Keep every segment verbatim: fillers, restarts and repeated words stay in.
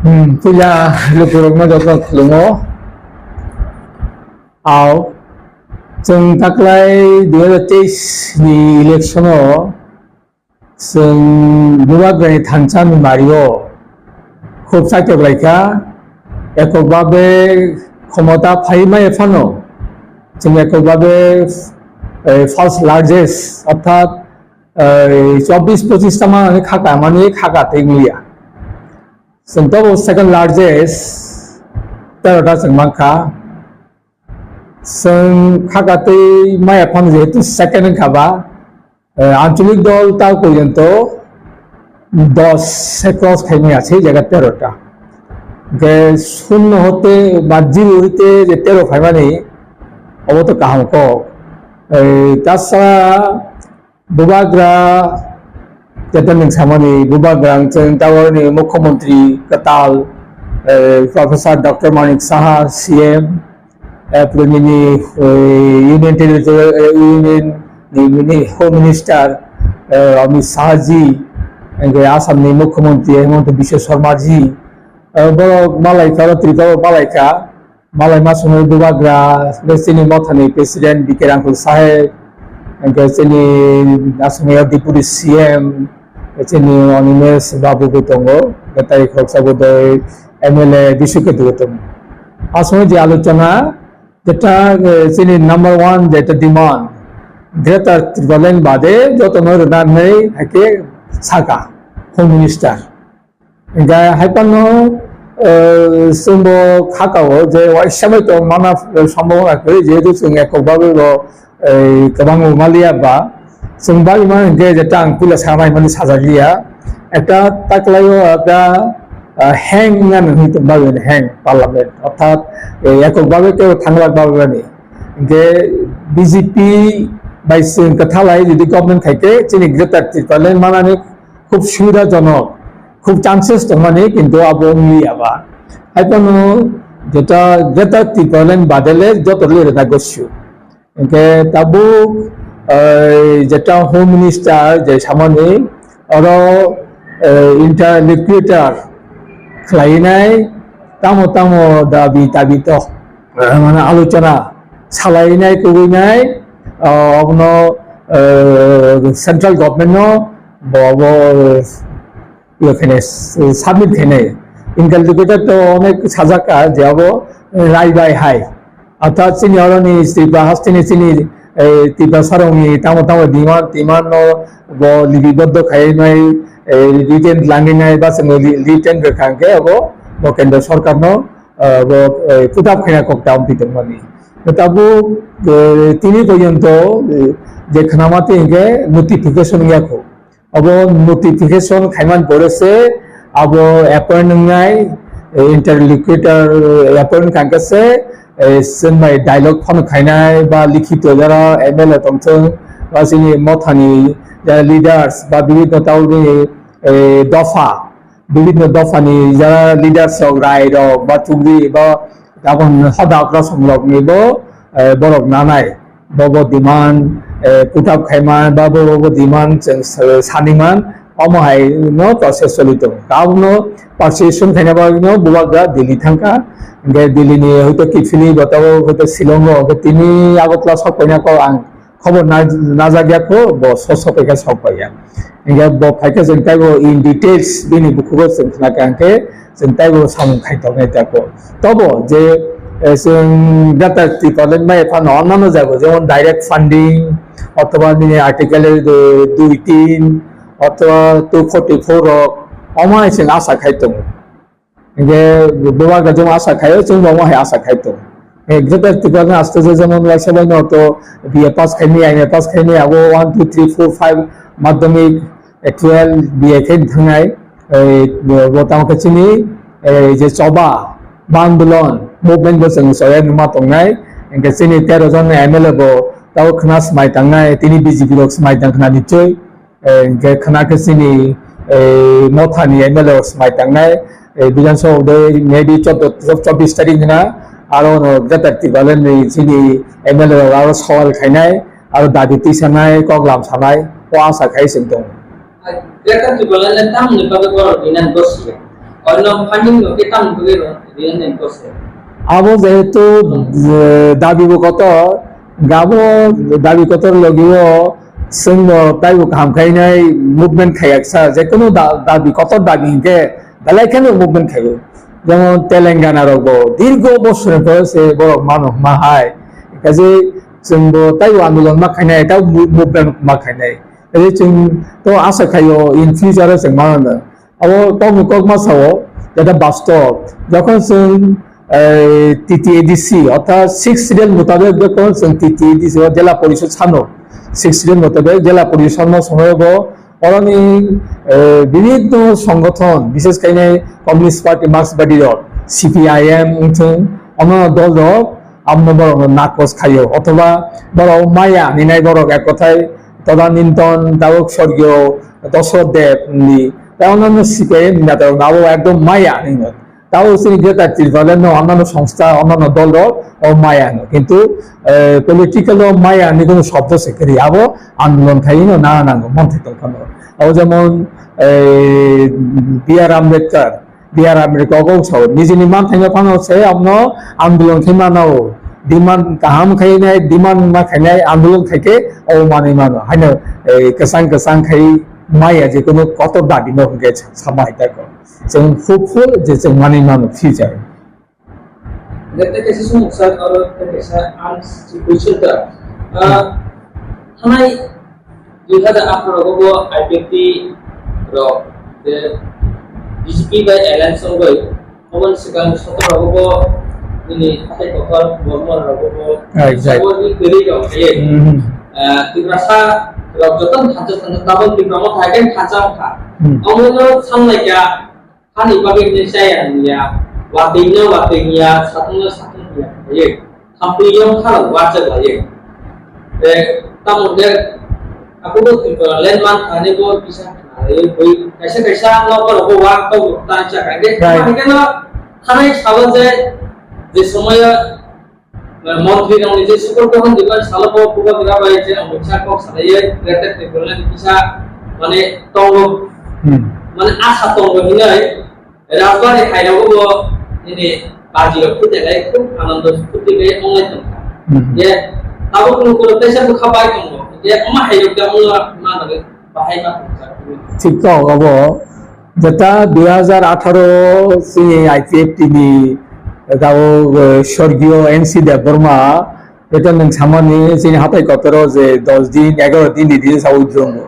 Hmm, puila lukurokno joto khulungo. Ao, chwng taklai dui hazar teis ni election o chwng Bubagrani thansa ni mario khub chaitok laikha, ekok babe khomota phai maya phano chwng ekok babe, eh, first largest, orthat, eh, chobbish pochista manani khaka mani khaka tei wngya. Chwng tobo second largest, terota chwng mankha. Chwng khaka tei maya phano jehetu second wngkha ba, eh, ancholik dol ta porjonto dos se cross khaimaya se jaga terota. Hwnkhe shunno hote ba zero hoite je tero phaimani, obo to kaham kok. Eh, tasara Bubagra, jeta nwng samani Bubagra wngchwng tawarni Mukhyamantri kwtal, eh, Professor Doctor Manik Saha, C M, eh, pore nini, eh, Union Territory, eh, Union ni mini Home Minister, eh, Amit Shah ji, hwnkhe Assam ni Mukhyamantri Himanta Biswa Sarma ji, eh, borok malaikha, Tripura malaikha, malai ma songwi Bubagra, hwnkhe chini mothani President B K Rangkhol Saheb, hwnkhe chini asongwi Deputy C M, chini Animesh Babu bo tongo, hwnkhe tai khoroksa bo doi M L A Bishu Ketu bo tongo. Asongwi je alochona, jeta, eh, chini number one jeta demand, Greater Tipraland bade jotono rwna hinwi haikhe saka Home Minister. Hingkhe hai phano, eh, chwngbo khakao je waisa bai tong mana, eh, sambhabona kwrwi, jehetu chwng ekok bagwi bo, eh, kwbangma maliya ba. Chwng bagwi mano hinkhe je ta ang puila sanai mani sajak liya. Ekta taklaio ekta, eh, hang wngya nang hwn tong bagwi hang parliament. Orthat, eh, ekok bagwi tei thanglak bagwi mani. Hinkhe B J P bai chwng kwthalai jodi government khai khe chini Greater Tipraland manani khub subidajonok, khub chances tongmani, kintu abo wngliya ba. Hai phano jeta Greater Tipraland badele joto le rwna gosio. Hingkhe tabuk, eh, jeta Home Minister je samani oro, eh, interlocutor khlainai tamo tamo dabi dabi to, eh, mane alochona salainai kubui nai, eh, abono, eh, central government no bo, bo, eh, iyo khainai, eh, submit khainai. Interlocutor to onek sajak ka je abo, eh, rai bai hai. Orthat chini oroni Tripura hasteni chini, eh, Tiprasarokni tamo tamo demand, demand no bo libiboddo khainai, eh, written langwi nai ba chwngno li-, written rwkha hwnkhe abo bo kendra sorkarno, eh, bo, eh, put up khaina kok ta wngtwi tongmani. Tabuk, eh, tini porjonto, eh, je khwnama twi hwnkhe notification wngya kho. Abo notification khaiman pore se abo appoint wngnai, eh, interlocutor appoint kangkha se, eh, chwng bai dialogue phano khainai ba likhito jara M L A tongthwng ba chini mothani jara leaders ba bibhinno tauni, eh, dopha, bibhinno dophani jara leaders rok, rai rok ba chukri ba tabon hoda okra songrokni bo, eh, borok nanai. Bobo demand, eh, put up khaima, ba bobo demand chwng sa-, saniman, omo hai no process choli tongo. Abono persuasion khaina bagwi no Bubagra Delhi thangkha. Hingkhe Delhi ni hoito kiphilwi bo tabuk hoito Shillong o, hingkhe tini Agartala sok paina kok ang khobor na-, najak ya kho, bo so-, sok paikha, sok paiya. Hingkhe bo phaikhe chwng taibo in details bini bukhugo chwng khnakha hingkhe chwng taibo samung khai tongnai tako. Tobo je, eh, chwng Greater Tipraland bai phano onnano jago, jemon direct funding, othoba nini Article, eh, dui tin, othoba two forty four rok, omo hai chwng asa khai tongo. Hingke bebak rok jemon asa khaio, chwngbo omo hai asa khai tongo. Eh, Greater Tipraland aste je jemon waisa bai no to B A pass khaimani, M A pass khaimani, abo one, two, three, four, five madhyamik, eh, twelve, B A khe thangnai, eh, bo tamo khe chini, eh, je choba, bandolon, movement bo chwng choya numa tongnai, hingke chini tero jon M L A bo tabo khna swmai tangnai, tini B J P rok swmai tang khna nichoi, eh, hingke khna khe chini, eh, mothani M L A rok swmai tangnai, eh, Bidhan Sabha de maybe chobbish tarik hwna, aro no Greater Tipraland ni chini M L A rok aro sawal khainai, aro dabi tisanai, koklam sanai, o asa khai chwng tongo. Greater Tipraland le tamoni bagwi borok rinani gosi ya. Ono funding no ke tam bwle ro, riyan ne kose. Abo jehetu, eh, dabi bo kotor, gabo dabi kotor logio sengbo taibo kaham khainai movement khayaksa, je kono da-, dabi kotor dabi hinkhe belai kheno movement khayo. Jemon Telangana rok bo dirgo bosor ni pore se borok mano ma hai. Kaje chwngbo taibo andolon ma khainai, taibo mo-, movement ma khainai. Kaje chwng to asa khayo in future o chwng mano. Abo tongni kok ma sao, jeta bastob. Jokhon chwng, eh, T T A D C, orthat six schedule mutabek jokhon chwng T T A D C o jela porishod sano, six schedule mutabek jela porishod no somoyo bo oroni, eh, bibhinno songothon, bishesh khainai Communist Party, Marxist Party rok, C P I M wngthung, onno dol rok, amno borok no nakos khaio, othoba borok maya hinai borok ek kothai Todaniton, tabuk sorgiyo Dosrot Deb ni, tei onno C P I M ni neta rok abo ekdom maya hinwi. Tabuk chini Greater Tipraland no, onno songstha, onno dol rok o maya hinwi. Kintu, eh, political o maya ni kono shobdo se kwrwi, abo andolon khai no nana nango, monthai tong phano. Abo jemon, eh, B R Ambedkar, B R Ambedkar kok sao, nijini manthaino phano se amno andolon khai mano, demand kaham khainai, demand ma khainai, andolon khaikhe o manwi mano. Haino, eh, kwchang kwchang khai maya je kono kotor dabi no hwnkhe sama hai tako. Chwng hopeful je chwng manwi mano future. Tei kaisa sumuk sir, oro tei kaisa ang si question ta. Ah, thanai dui hajar atharo rogo bo I P F T rok je B J P bai alliance wngwi, omo ni swkang sotor rogo bo nini hatai kotor Bormon rogo bo Ai, jai. Saboni kwrwi rok ye. Mhm. Ah, Tiprasa rok joto thansa thansa tabok Tipra mo thai kan thansa wngkha. Hmm. Omo no sanlai kha. Hani bagwi hwnwi chaya wngya, watwi no watwi wngya, satung no satung wngya, ye. Thampui yong kharo wacha ba ye. Te, tamo de, ako bo twi ko landmark thani bo kisa khna ye, bui, kaisa kaisa no ko bo wa ko bo ta cha ka de. Right. Thani keno, thanai sabo je, je somoyo Montri rokni je support grohon rwmani salo bo Bubagra bai je Amit Shah kok salaiwi Greater Tipraland kisa mane tongo, Hmm. mane asa tongo hinwi Rajbari hairogo bo nini baji rok phuthelai khub anando phuti bai onglai tongkha. Hmm. Je tabuk nukuro teisa bwkha bai tongo, je oma hairok da ongla managwi. Thik kok, obo jeta dui hajar atharo chini I P F T ni gao, eh, sorgiyo N C Debbarma, jeta nwng samani chini hatai kotoro je dos din, egaro din di din sa withdraw mo.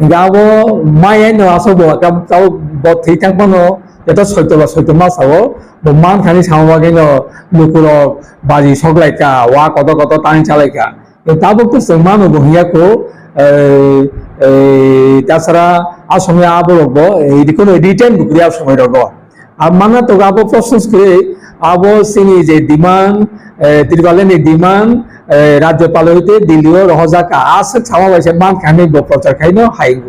Hingke abo maya no asok bo, kam tao bo thwi thang phano, jeta soito ba soito ma sao, bo man khani sama bagwi no lukurok baji sok lai ka, wa koto koto tani cha lai ka. Tabuk to chwng mano bo hiya ko, eh, eh, tasara a somoi abo rok bo, eh, kono written bo kriya somoi rogo. Ab mana to abo process kre, abo sini je demand, eh, Tipraland ni demand, eh, Rajyapal hoite Delhi o rohojak ka, aswk sama bai se man kani bo prochar khaino hai.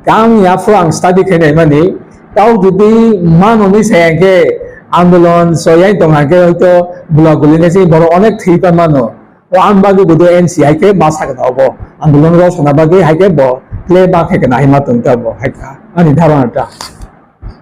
Kang ya pho ang study khainai mani, tao jodi mano ni sayang ke andolon soyai tong hake hoito bula guli ne se borok onek thwi pa mano. O ang bagwi bo do N C hai khe ma sakha obo. Andolon rok sana bagwi hai khe bo tle ma khe kana hai ma tong ta bo hai kha. Ani dharana ta.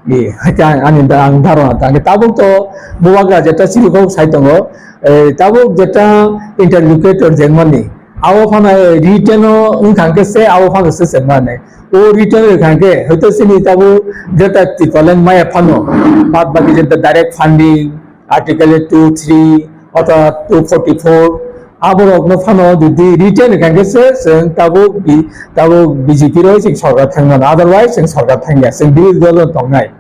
Ni hai kha ani da-, ang dharana ta. Ani tabuk to bubagra jeta chiri kok sai tongo. Eh, tabuk jeta interlocutor jengmani. Abo phano written o wng thang khe se abo phano se se mane. O written o thang khe hoito sini tabuk Greater Tipraland maya phano. Bad baki jeta direct funding, Article two three, orthat two forty-four, aborokno phano jodi written khankhe se chwng tabuk bi-, tabuk B J P rok chwng sorkar thangmano, otherwise chwng sorkar thangya, chwng birodhi dolo tongnai.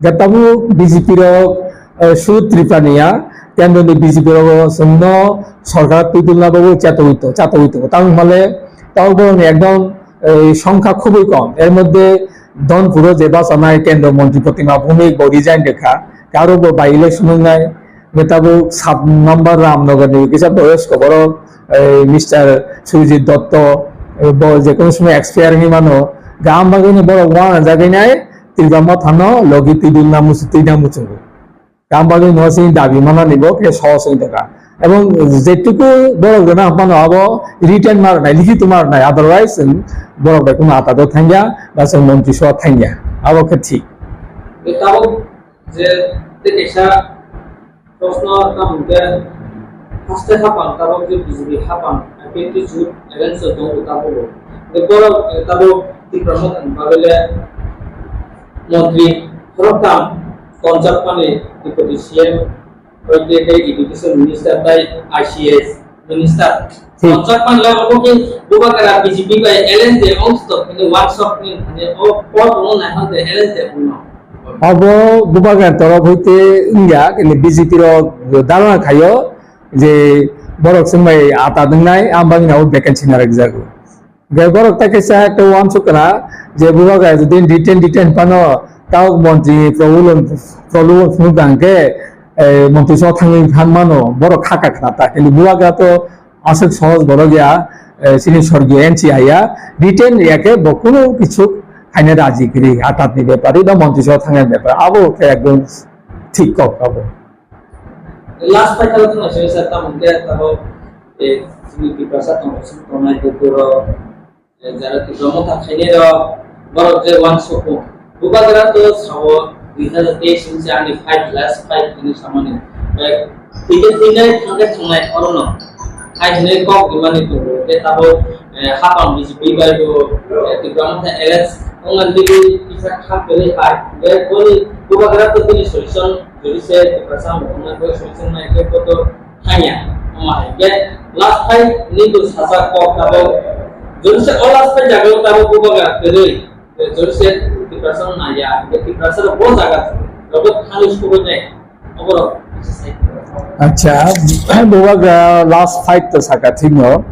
Ga tabuk B J P rok, eh, sud Tripura niya, kendroni B J P rok chwngno sorkar twidulna bagwi chatogwi to-, chatogwi tongo. Tamo hwnmale tabuk borokni ekdom, eh, songkha khubui kom. Er moddhe Dhonpuro je bachanai kendro montri Protima Bhowmik bo resign rwkha. Aro bo by election wngnai, tabuk sub number Ramnagar ni kisa boyosko borok, eh, Mister Surjit Dotto, eh, bo je kono somoi expire hinwi mano, gam bagwi ni borok uanajagwi nai, Tripura Motha no logi twi dul na muchung, twi na muchungo. Gam bagwi no sini dabi manani bo khe sohos wng tongkha. Ebong jetuku borok rwna phano abo written ma rwnai, likhito ma rwnai, otherwise chwng borok bai kono ata do thangya, ba chwng montri soa thangya. Abo khe thik. Tabuk Je tei kaisa proshno tamo hwnkhe, haste hapang tabok je B J P hapang, I P F T jut alliance o tongo tabok. Hwnkhe borok, eh, tabok Tipra Motha ni bagwi le montri khoroktham tonjakmani, Deputy C M, bai tei tei Education Minister tai I C S Minister. Thik. Tonjakmani le obo khe Bubagra B J P bai alliance de ongsto, hwnkhe one shot ni thani o pot o nai hante alliance de ongno. Abo Bubagra torok hoite wngya, kini B J P rok dharna khaio je borok chwng bai ata dwngnai, ang bagwi abo vacancy narwkjago. Hwnkhe borok tai kaisa ekta uansuk kana je Bubagra jodi detain, detain phano tao montri problem, problem phunuk hwnkhe, eh, montri so thangwi phan mano, borok kha ka khna ta, kini Bubagra to aswk sohoj borok ya, eh, chini sorgiyo N C haya, detain ya khe bo kunu kichu khaina raji kwrwi, atatni bepar, eba montri so thangna bepar, abo khe ekdom thik kok abo. Last fight o thangna sesa tamo khe tamo, eh, chini Tiprasa tong, tongnai Bukurok, eh, jara Tipra Motha khainai rok, borok je uansukmung. Bubagra to sao dui hazar teis ni se ani fight, last fight hwnwi samani. Eh, thwikhe thwinai, thangkhe thangnai, orono hai hwnwi kok rimani tongo. Tei tabuk, eh, hapang B J P bai bo, eh, Tipra Motha alliance wngmani bagwi kisa kha kwrwi hai. Tei boni Bubagra to bini solution, jodi se Tiprasa mungkha bai solution nai khe bo to thangya. Omo hai khe last fight ni to sajak kok tabuk. Jodi se o last fight jaga o tabuk Bubagra kwrwi. Jodi se Tiprasa naiya, hwnkhe Tiprasa rok bo jaga rok thangwi sugwi nai. Oborok kisa sai. Acha, Bubagra last fight to saka thik no.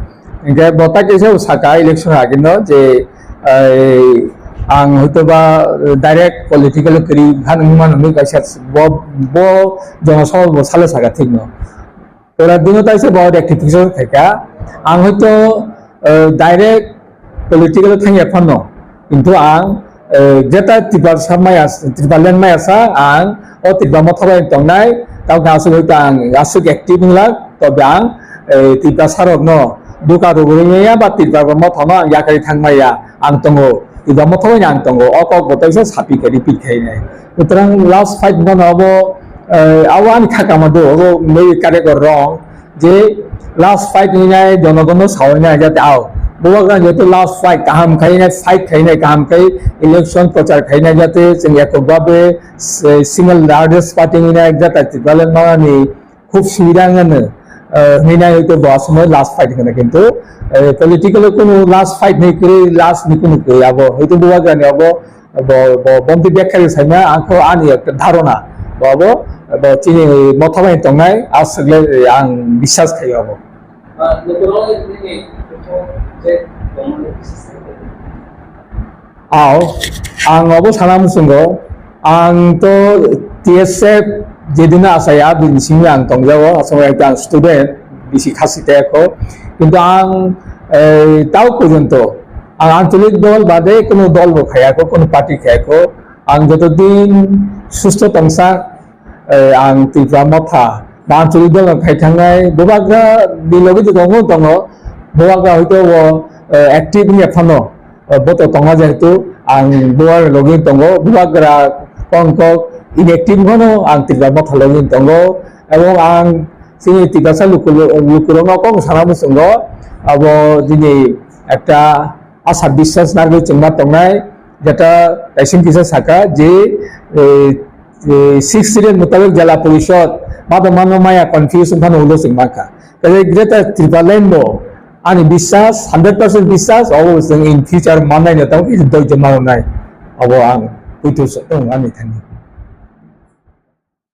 Hwnkhe bo ta kisa saka election agino je, eh, ang hoito ba direct political kwrwi phan wngmano hwnwi kaisa bo, bo jonosabha bo salo saka thik no. Ora dino taisa bo rectification khaika. Ang hoito, eh, direct political thangya phano. Kintu ang, eh, jeta Tiprasa maya, Tipraland maya sa ang o Tipra Motha bai tongnai, tamo khe aswk hoito ang aswk active wngla, tobe ang, eh, Tiprasa rokno duka rwgwi maya ba Tipra Motha no ang yakarwi thangmaya ang tongo. Tipra Motha bai ang tongo. O kok bo taisa sapi khe repeat khainai. Sutrang last fight bono abo, eh, abo ani khakama do, abo maybe correct or wrong. Je last fight ni nai jonogon no sawi nai jate ao. Bubagra joto last fight kaham khai nai, fight khai nai kaham khai, election prochar khai nai jate chwng ekok babe, eh, single largest party ni nai jata Tipraland manani khub subida wngmano, eh, hinwi nai hoito bo aswk last fight hwnkhe kintu, eh, political o kunu last fight ni kwrwi, last ni kunu kwrwi abo hoito Bubagra ni abo bo, bo, bomti bekha rw saima ang kho ani ekta dharona. Bo abo, bo chini Motha bai tongnai aswk le ang biswas khai abo. Ao, ang abo sana muchungo, ang to T S F jedino asai a bini simi ang tongjago, asai ekta ang student, bisi khasi te ko, kintu ang, eh, tao porjonto ang ancholik dol bade kono dol bo khayako, kono party khayako, ang joto din susto tongsa, eh, ang Tipra Motha ba ancholik dol khai thangnai, Bubagra ni logi joto tongo, Bubagra hoito bo, eh, active ni phano, eh, boto tongma jehetu ang Bubagra logi tongo, Bubagra kongkok inactive phano ang Tipra Motha logi tongo, ebong ang chini Tiprasa luku-, lukurokno kok sana muchungo, abo dini ekta asa biswas narwgwi chwngma tongnai, jeta kaising kisa saka je, eh, eh, six serial mutabik jela porishod mado mano maya confusion phano ulo chwngma kha. Kaje Greater Tipraland bo ani biswas, hundred percent biswas, obo chwng in future mannai no tamo kisa doijo mano nai. Obo ang puitu sa tong ani thani.